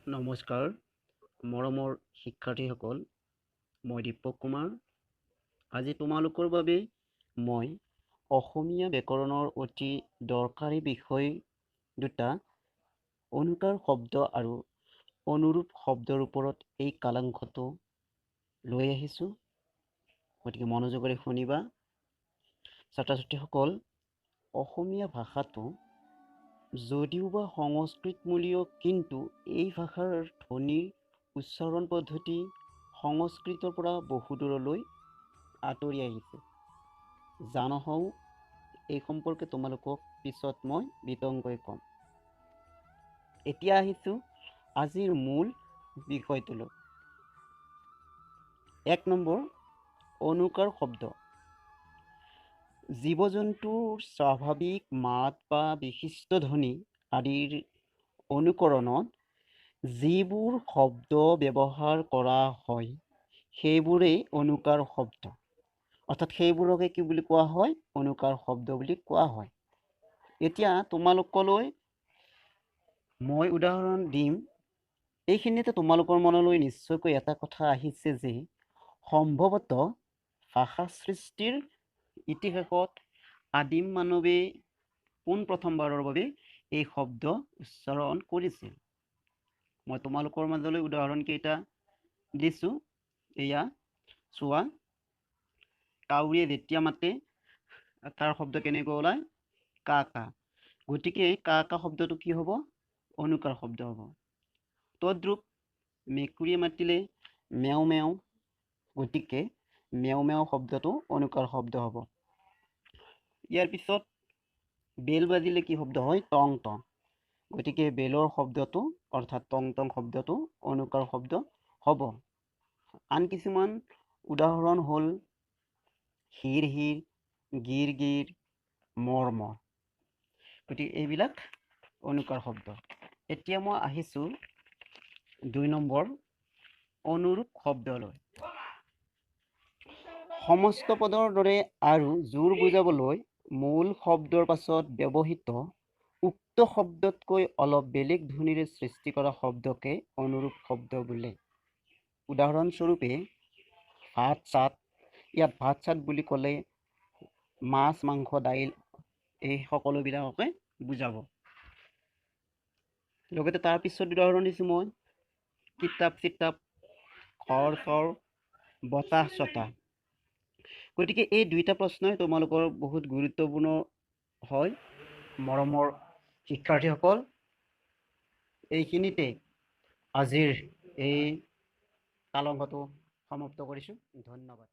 নমস্কাৰ মৰমৰ শিক্ষাৰ্থীসকল, মই দীপক কুমাৰ। আজি তোমালোকৰ বাবে মই অসমীয়া ব্যাকৰণৰ অতি দৰকাৰী বিষয় দুটা, অনুকাৰ শব্দ আৰু অনুৰূপ শব্দৰ ওপৰত এই কালাংশটো লৈ আহিছোঁ। গতিকে মনোযোগেৰে শুনিবা। ছাত্ৰ ছাত্ৰীসকল, অসমীয়া ভাষাটো যদিওবা সংস্কৃতমূলীয়, কিন্তু এই ভাষাৰ ধ্বনিৰ উচ্চাৰণ পদ্ধতি সংস্কৃতৰ পৰা বহু দূৰলৈ আঁতৰি আহিছে। জানহওঁ, এই সম্পৰ্কে তোমালোকক পিছত মই বিতংকৈ ক'ম। এতিয়া আহিছোঁ আজিৰ মূল বিষয়টোলৈ। 1 নম্বৰ, অনুকাৰ শব্দ। জীৱ জন্তুৰ স্বাভাৱিক মাত বা বিশিষ্ট ধ্বনি আদিৰ অনুকৰণত যিবোৰ শব্দ ব্যৱহাৰ কৰা হয়, সেইবোৰেই অনুকাৰ শব্দ। অৰ্থাৎ সেইবোৰকে কি বুলি কোৱা হয়? অনুকাৰ শব্দ বুলি কোৱা হয়। এতিয়া তোমালোকলৈ মই উদাহৰণ দিম। এইখিনিতে তোমালোকৰ মনলৈ নিশ্চয়কৈ এটা কথা আহিছে যে সম্ভৱতঃ ভাষা সৃষ্টিৰ ইতিহাসত আদিম মানৱে পোনপ্ৰথমবাৰৰ বাবে এই শব্দ উচ্চাৰণ কৰিছিল। মই তোমালোকৰ মাজলৈ উদাহৰণ কেইটা দিছোঁ। এয়া চোৱা, কাউৰীয়ে যেতিয়া মাতে তাৰ শব্দ কেনেকৈ ওলায়? কা কা। গতিকে কা কা শব্দটো কি হ'ব? অনুকাৰ শব্দ হ'ব। তদ্ৰূপ মেকুৰীয়ে মাতিলে মেও মেও, গতিকে মেও মেও শব্দটো অনুকাৰ শব্দ হ'ব। ইয়াৰ পিছত বেল বাজিলে কি শব্দ হয়? Tong Tong. গতিকে বেলৰ শব্দটো অৰ্থাৎ টং টং শব্দটো অনুকাৰ শব্দ হ'ব। আন কিছুমান উদাহৰণ হ'ল হিৰ হিৰ, গিৰ গিৰ, মৰ মৰ। গতিকে এইবিলাক অনুকাৰ শব্দ। এতিয়া মই আহিছোঁ 2 নম্বৰ অনুৰূপ শব্দলৈ। সমস্ত পদৰ দৰে আৰু জোৰ বুজাবলৈ মূল শব্দৰ পাছত ব্যৱহৃত উক্ত শব্দতকৈ অলপ বেলেগ ধ্বনিৰে সৃষ্টি কৰা শব্দকে অনুৰূপ শব্দ বোলে। উদাহৰণস্বৰূপে ভাত চাত। ইয়াত ভাত চাত বুলি ক'লে মাছ, মাংস, দাইল এই সকলোবিলাককে বুজাব। লগতে তাৰ পিছত উদাহৰণ দিছোঁ মই কিতাপ চিতাপ, ঘৰ চৰ, বতাহ চতাহ। গতিকে এই দুইটা প্ৰশ্নই তোমালোকৰ বহুত গুৰুত্বপূৰ্ণ হয়। মৰমৰ শিক্ষাৰ্থীসকল, এইখিনিতে আজিৰ এই কালংশটো সমাপ্ত কৰিছোঁ। ধন্যবাদ।